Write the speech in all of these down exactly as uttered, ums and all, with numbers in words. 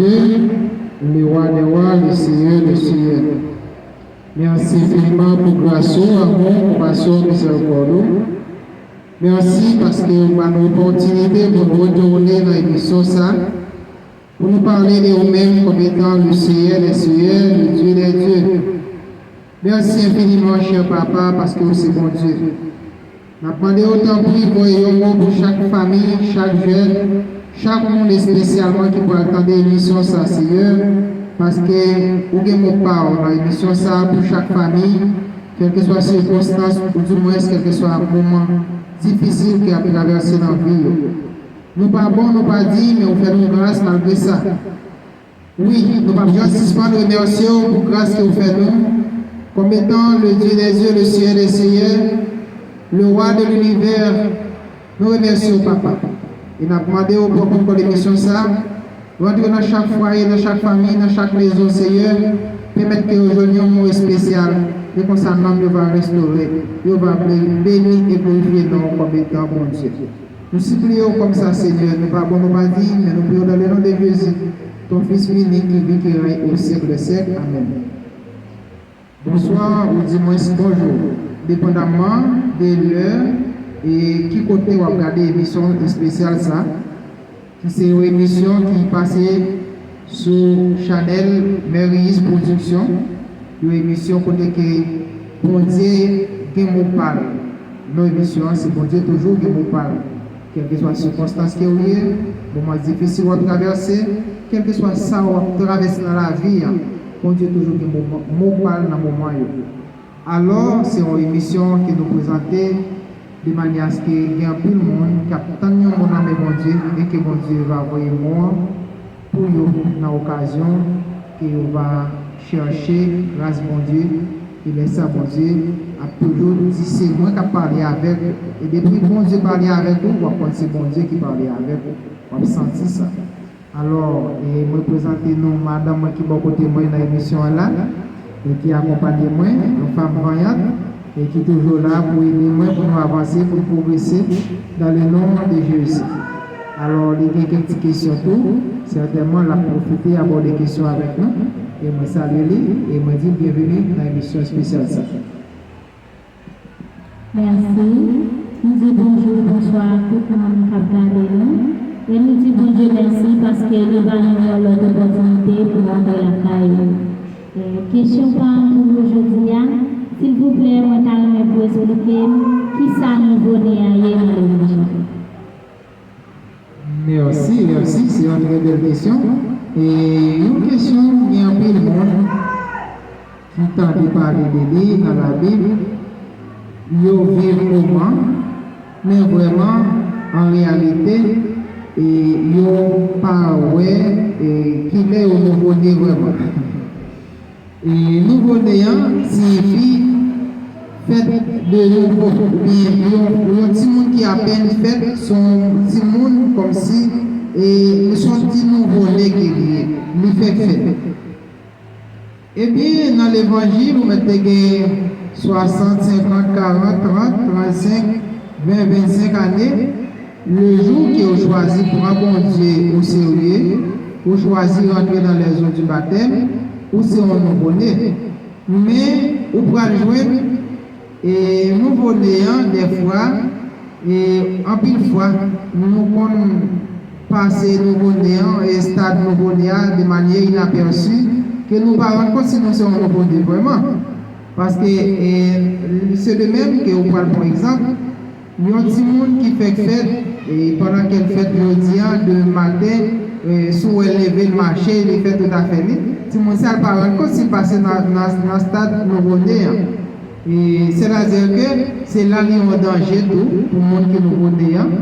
Dieu, le roi des rois, le Seigneur des seigneurs. Mèsi enfiniman pou gras ou, amou, konpasyon, mizèrikòd ou. Mèsi paske ou ban nou opòtinite pou nou retounen nan emisyon sa, pou nou pale de ou menm kòm etan le Seigneur des seigneurs, le Dieu des dieux. Mèsi enfiniman, chè Papa, paske ou se Bondye. N ap mande w, tanpri, voye yon mo pou chak fanmi, chak jèn, chak moun espesyalman ki pral tande emisyon sa, Seyè, paske ou gen mo pa w nan emisyon sa pou chak fanmi, kèlkeswa sikonstans, oudimwens kèlkeswa moman difisil ke y ap travèse nan vi yo. Nou pa bon, nou pa diy, men ou fè nou gras malgre sa. Wi, nou p ap janm sispann remèsye w pou gras ke w fè nou, kòm etan le Dieu des dieux, le Seigneur des seigneurs, le roi de l'univers. Nou remèsye w, Papa. E n ap mande w pran kontwòl emisyon sa, rantre nan chak fwaye, nan chak fanmi, nan chak mezon, Seyè, pèmèt ke yo jwenn yon mo espesyal, e konsa nanm yo va restore, yo va be-, beni e glorifye non w kòm etan Bondye. Nou sipliye w kòm sa, Seyè, nou pa bon, nou pa diy, men nou priye w dans le nom de Jésus, ton Fils unique qui vit, qui règne au siècle des siècles. Amèn. Bonswa, oudimwens bonjou, depandamman de lè e ki kote w ap gade emisyon espesyal sa, ki se yon emisyon ki pase sou chanèl Meriyis Production, yon emisyon kote ke Bondye gen mo pa l. Non emisyon an, se Bondye toujou gen mo pa l. Kèlkeswa sikonstans ke w ye, moman difisil w ap travèse, kèlkeswa sa w ap travèse nan lavi a, Bondye toujou gen moman, mo pa l nan moman yo. Alò, se yon emisyon ke nou prezante de manyè aske gen anpil moun k ap tann yon mo nan men Bondye e ke Bondye va voye mo an pou yo nan okazyon ke yo va chèche gras Bondye, e lè sa Bondye ap toujou di se mwen k ap pale avèk ou. E depi Bondye pale avèk ou, w ap konn se Bondye ki pale avèk ou. W ap santi sa. Alò, e mwen prezante nou madanm mwen ki bò kote mwen nan emisyon an la, e ki akonpanye mwen, yon fanm vanyant, e ki toujou la pou ede mwen pou nou avanse, pou nou pwogrese dans le nom de Jésus. Alò, li gen kèk ti kesyon tou, sètènman, l ap pwofite abòde kesyon avèk nou, e mwen salye li, e mwen di l byenveni nan emisyon espesyal sa. Mèsi. Nou di bonjou, bonswa a tout moun k ap gade nou. E nou di Bondye mèsi paske li ba nou yon lòt opòtinite pou nou antre lakay li. E kesyon pa m pou nou jodi a, silvouplè, mwen ta renmen pou w esplike m kisa nouvo ne a ye nan levanjil. Mèsi, mèsi, se yon trè bèl kesyon. E yon kesyon gen anpil moun ki tande pale de li nan Labib, yo viv moman, men vrèman, an reyalite, e yo pa wè, e kilè yo nouvo ne vrèman. E nouvo ne an siyifi fèt de nouvo, oubyen yon, yon timoun ki apèn fèt, se yon timoun kòmsi, e se yon ti nouvo ne ke li ye, li fèk fèt. Ebyen, nan levanjil, ou mèt te gen swasant, senkant, karant, trant, trannsenk, ven, vennsenk ane, le jou ke ou chwazi pran Bondye o serye, ou chwazi rantre dans les eaux du baptême, ou se yon nouvo ne. Men, ou pral jwenn, e nouvo ne an, dèfwa, e anpil fwa, nou konn pase nouvo ne an, e stad nouvo ne a, de manyè inapèsi, ke nou pa rann kont si nou se yon nouvo ne vrèman. Paske, e, se de menm ke ou pral pran egzanp, yon timoun ki fèk fèt, e pandan ke l fèt jodi a, demen maten, e, si w wè l leve, l mache, li fè tout afè li, timoun sa a pa rann kont si l pase nan, nan, nan stad nouvo ne an. E sètadi ke se la li yon danje tou pou moun ki nouvo ne an.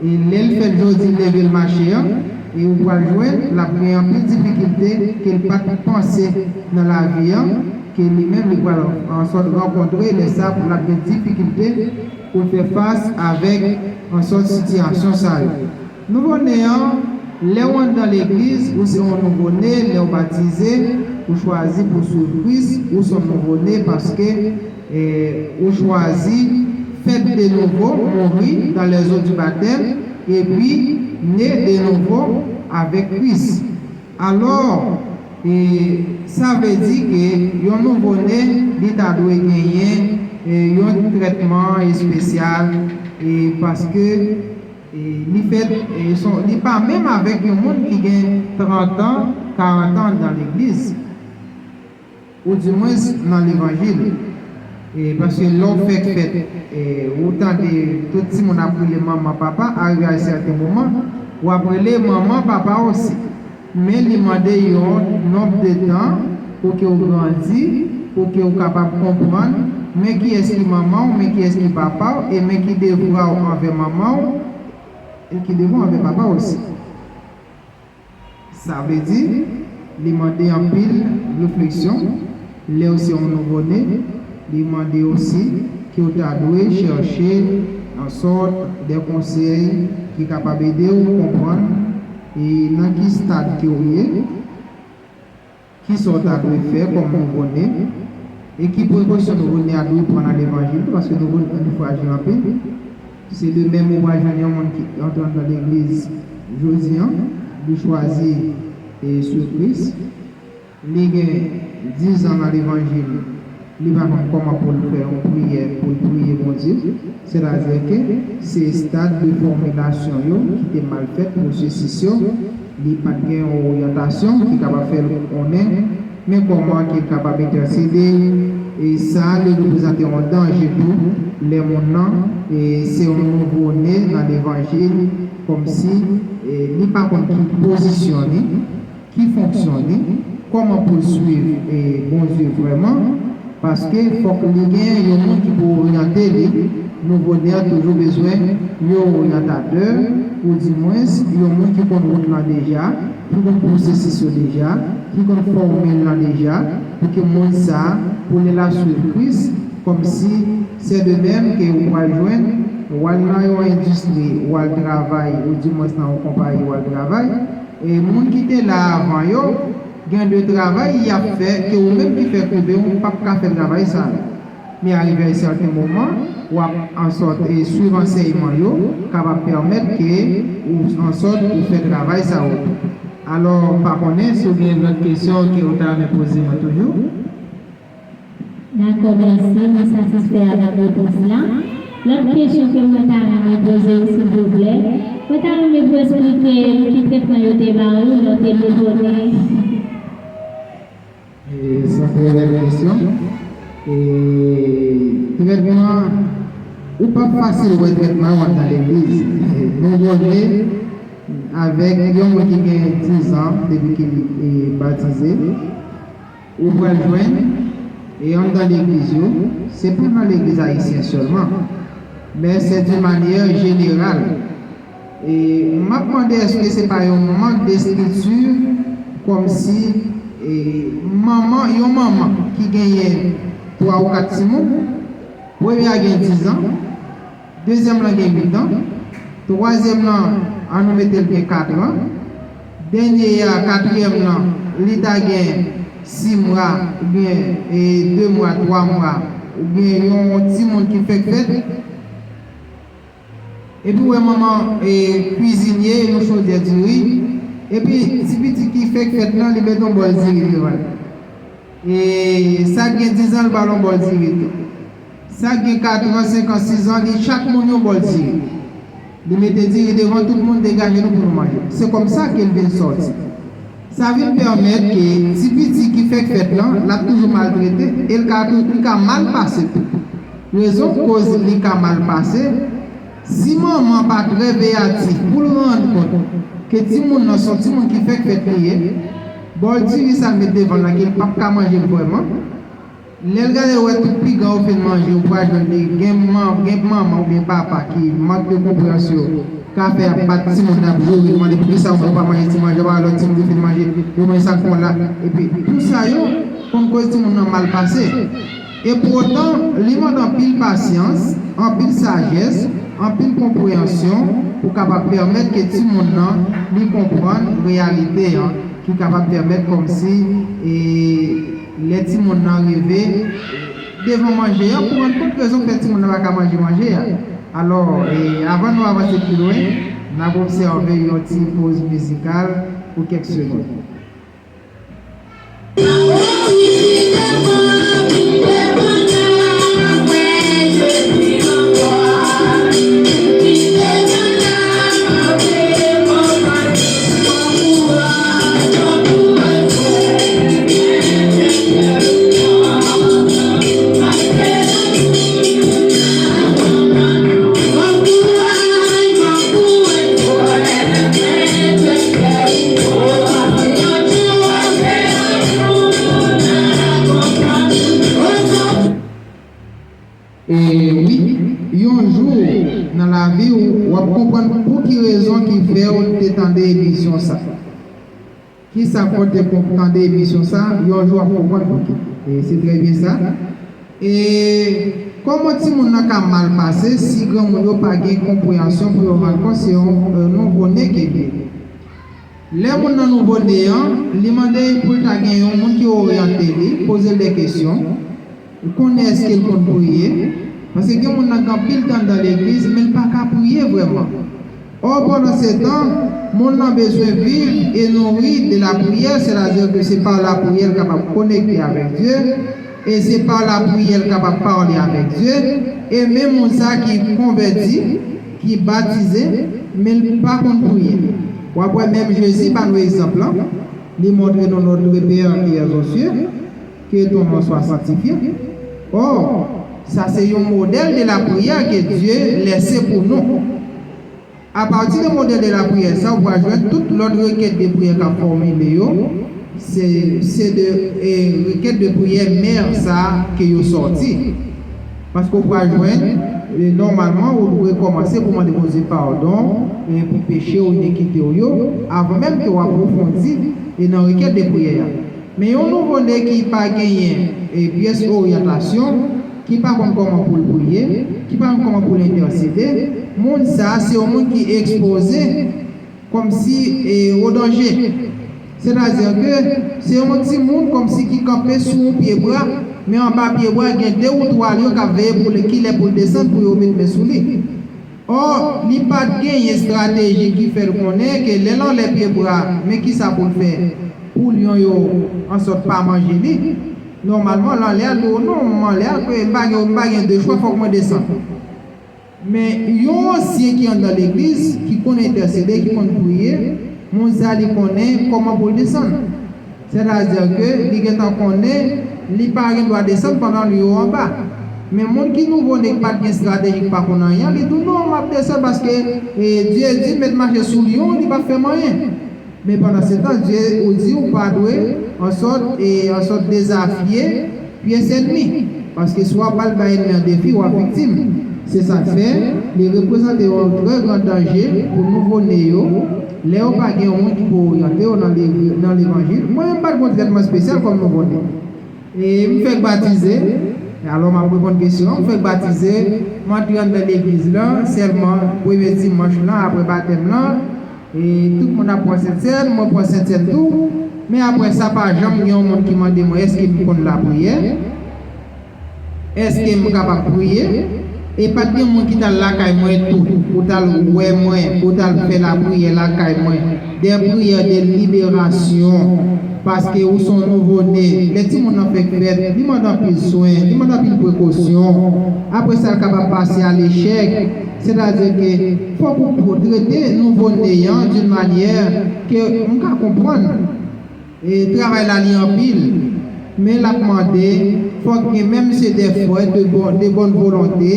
E lè l fèt jodi, leve l mache an, e ou pral jwenn l ap gen anpil difikilte ke l pa t panse nan lavi an, ke li menm li pral ansòt rankontre, lè sa l ap gen difikilte pou l fè fas avèk ansòt sitiyasyon sa yo. Nouvo ne an, lè w anndan legliz, ou se yon nouvo ne, lè w batize, ou chwazi pou swiv Kris, ou se yon nouvo ne paske, e, ou chwazi fèt de nouvo, mouri dans les eaux du baptême, epi ne de nouvo avèk Kris. Alò, e, sa vle di ke yon nouvo ne, li ta dwe genyen, e, yon trètman espesyal, e, paske, e, li fèt, e, son, li pa menm avèk yon moun ki gen trant an, karant an nan legliz. Oudimwens nan levanjil. E, paske lè w fèk fèt, e, ou tande tout timoun ap rele manman, papa, arive a yon sèten moman, w ap rele manman, papa osi. Men li mande yon nonb de tan pou ke w grandi, pou ke w kapab konprann, men kiyès ki manman w, men kiyès ki papa w, e men ki devwa w anvè manman w, e ki devwa w anvè papa w osi. Sa vle di, li mande anpil refleksyon. Lè w se yon nouvo ne, li mande osi ke w ta dwe chèche ansòt de konsèy ki kapab ede w konprann e nan ki stad ke w ye, ki sa w ta dwe fè kòm nouvo ne, e ki prekosyon nouvo ne a dwe pran nan levanjil tou, paske nouvo ne an li frajil anpil. Se de menm ou pral jwenn yon moun ki antre nan legliz jodi an, li chwazi e swiv Kris. Li gen diz an nan levanjil, li pa konn kòman pou l fè yon priyè, pou l priye Bondye. Sètadi ke se stad de fòmilasyon yo ki te mal fèt, pwosesis yo, li pa t gen yon oryantasyon ki kapab fè l konnen men kòman ke l kapab entèsede, e sa li reprezante yon danje tou lè moun nan, e se yon nouvo ne nan levanjil, kòmsi, e li pa konn ki pozisyon li, ki fonksyon li, kòman pou l swiv, e Bondye vrèman, paske fòk li gen yon moun ki pou oryante li. Nouvo ne a toujou bezwen yon oryantatè, oudimwens yon moun ki konn wout lan deja, ki konn pwosesis yo deja, ki konn fòmil lan deja, pou ke moun sa a, pou lè l ap swiv Kris, kòmsi se de menm ke ou pral jwenn, w al nan yon endistri, w al travay, oudimwens nan yon konpayi, w al travay, e moun ki te la avan yo, gen de travay y ap fè ke ou menm ki fèk rive, ou p ap ka fè travay sa yo. Men arive a yon sèten moman, w ap ansòt e swiv ansèyman yo, kapab pèmèt ke ou ansòt ou fè travay sa yo tou. Alò, m pa konnen si w gen lòt kesyon ke ou ta renmen poze mwen toujou. Dakò, mèsi. Mwen satisfè avèk repons la. Lòt kesyon ke mwen ta renmen poze w, silvouplè, mwen ta renmen pou w esplike nou ki tretman yo te ba ou lè w te nouvo ne. E, se yon trè bèl kesyon. E, tretman, ou p ap fasil wè tretman yo antre nan legliz. Nouvo ne avèk yon moun ki gen diz an depi ke li, e, batize. Ou pral jwenn, e anndan legliz yo, se pa nan legliz ayisyen sèlman, men se de manyè jeneral. E m ap mande, èske se pa yon mank de estrikti, kòmsi, e, manman, yon manman ki genyen twa ou kat timoun, premye a gen diz an, dezyèm lan gen uit an, twazyèm lan, an nou mete l gen kat an, dènye a, katriyèm lan, li ta gen sis mwa, oubyen, e, de mwa, twa mwa, oubyen yon timoun ki fèk fèt, epi w wè manman, e, kwizinye, yon chodyè diri, epi ti pitit ki fèk fèt lan, li mete yon bòl diri devan l. E sa k gen diz an, l ba l yon bòl diri tou. Sa k gen kat an, senk an, sis an, li chak moun yon bòl diri. Li mete diri devan tout moun, degaje nou pou nou manje. Se kòmsa ke l vin sòti. Sa vin pèmèt ke ti pitit ki fèk fèt lan, l ap toujou maltrete, e l ka tou, li ka mal pase tou. Rezon k koz li ka mal pase, si manman pa trè veyatif pou l rann kont ke timoun nan se yon timoun ki fèk fèt li ye, bòl diri sa l met devan l lan ke l p ap ka manje l vrèman, lè l gade, l wè tout pi gran yo fin manje, ou pral jwenn li gen man-, gen manman oubyen papa ki mank de konpreyansyon ka fè ap bat timoun nan, ap joure l, mande poukisa ou pa manje ti manje, pa lòt timoun ki fin manje, yo manje sa k pran la. Epi tou sa yo konn koz timoun nan mal pase. Epoutan, li mande anpil pasyans, anpil sajès, anpil konpreyansyon pou kapab pèmèt ke timoun nan li konprann reyalite an, ki kapab pèmèt kòmsi, e, lè timoun nan rive devan manje an, pou rann kont rezon k fè timoun nan pa ka manje manje a. Alò, e, avan nou avanse pi lwen, n ap obsève yon ti poz mizikal pou kèk segond. E wi, yon jou nan lavi w, w ap konprann pou ki rezon ki fè w te tande emisyon sa. Kisa k fè w te konp- tande emisyon sa? Yon jou w ap konprann pou ki. E se trè byen sa. E kòman timoun nan ka mal pase si granmoun yo pa gen konpreyansyon pou yo rann kont se yon e, nouvo ne ke l ye? Lè moun nan nouvo ne an, li mande pou l ta gen yon moun ki oryante li, poze l de kesyon, ou konnen èske l konn priye? Paske gen moun nan gen anpil tan nan legliz, men l pa ka priye vrèman. Or, pandan se tan, moun nan bezwen viv e nouri de lapriyè, sètadi ke se pa lapriyè l kapab konekte avèk Dye, e se pa lapriyè l kapab pale avèk Dye, e menm moun sa ki konvèti, ki batize, men l pa konn priye. W ap wè menm Jezi ba nou egzanp lan, li montre nou notre Père qui es aux cieux, que ton nom soit sanctifié. Or, sa se yon modèl de lapriyè ke Dye lèse pou nou. Apati de modèl de lapriyè sa, ou va jwenn tout lòt rekèt de priyè k ap fòmile yo, se, se de e, rekèt de priyè mè sa ke yo sòti. Paske ou va jwenn, e, nòmalman, ou dwe kòmanse pou mande Bondye padon e, pou peche w, inikite w yo, avan menm ke w apwofondi e, nan rekèt de priyè a. Men yon nouvo ne ki pa genyen e, pyès oryantasyon, ki pa konn kòman pou l priye, ki pa konn kòman pou l entèsede, moun sa a se yon moun ki ekspoze kòmsi e, o danje. Sètadi ke se yon timoun kòmsi ki kanpe sou yon pyebwa, men anba pyebwa gen de ou twa lyon k ap veye pou l, kilè pou l desann pou yo met men sou li. Or, li pa t genyen estrateji ki fè l konnen ke lè l anlè pyebwa, men kisa pou l fè pou lyon yo ansòt pa manje li. Nòmalman, l anlè a, l di w non, m anlè a, ke m pa gen, m pa gen de chwa, fòk mwen desann. Men yon ansyen ki anndan legliz, ki konn entèsede, ki konn priye, moun sa li konnen kòman pou l desann. Sètadi ke li gentan konnen li pa gen dwa desann pandan lyon anba. Men moun ki nouvo ne, ki pa t gen estrateji, ki pa konn anyen, li di w non, m ap desann paske e, Dye di m mèt mache sou lyon, li p ap fè m anyen. Men pandan se tan, Dye ou di ou pa dwe ansòt e, ansòt dezafye pyès ènmi. Paske si w ap al bay ènmi an defi, w ap viktim. Se sa k fè li reprezante yon trè gran danje pou nouvo ne yo, lè yo pa gen yon moun ki pou oryante yo nan lev- nan levanjil. Mwen menm m pa t gon trètman espesyal kòm nouvo ne. E m fèk batize, alò m ap reponn kesyon an, m fèk batize, m antre anndan legliz lan, sèlman premye dimanch lan apre batèm lan, e tout moun ap pran sentsèn, mwen pran sentsèn tou, men apre sa pa janm gen yon moun ki mande mwen èske m konn lapriyè, èske m kapab priye, e pa t gen moun ki t al lakay mwen tou, pou t al wè mwen, pou t al fè lapriyè lakay mwen, des prières de libération, paske ou se yon nouvo ne. Lè timoun nan fèk fèt, li mande anpil swen, li mande anpil prekosyon. Apre sa, l kapab pase a lechèk. Sètadi ke fòk ou trete nouvo ne an d'une manière ke m ka konprann. E travay la li anpil, men l ap mande, fòk gen menm se de frè de bon, de bòn volonte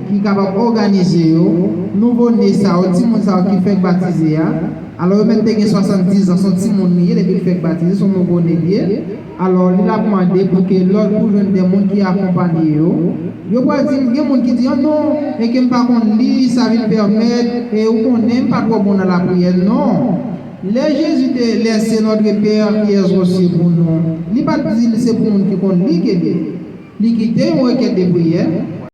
ki kapab òganize yo, nouvo ne sa yo, timoun sa yo ki fèk batize a. Alò, yo mèt te gen swasanndiz an, se yon timoun li ye, depi l fèk batize, se yon nouvo ne li ye. Alò, li l ap mande pou ke lòt, pou jwenn de moun ki akonpanye yo. Yo pral di m, gen moun ki di, an non, e ke m pa konn li, sa vin pèmèt, e ou konnen, m pa twò bon nan lapriyè, non. Lè Jezi te lèse Notre Père qui es aux cieux pou nou, li pa t di l se pou moun ki konn li ke li. Li kite yon rekèt de priyè,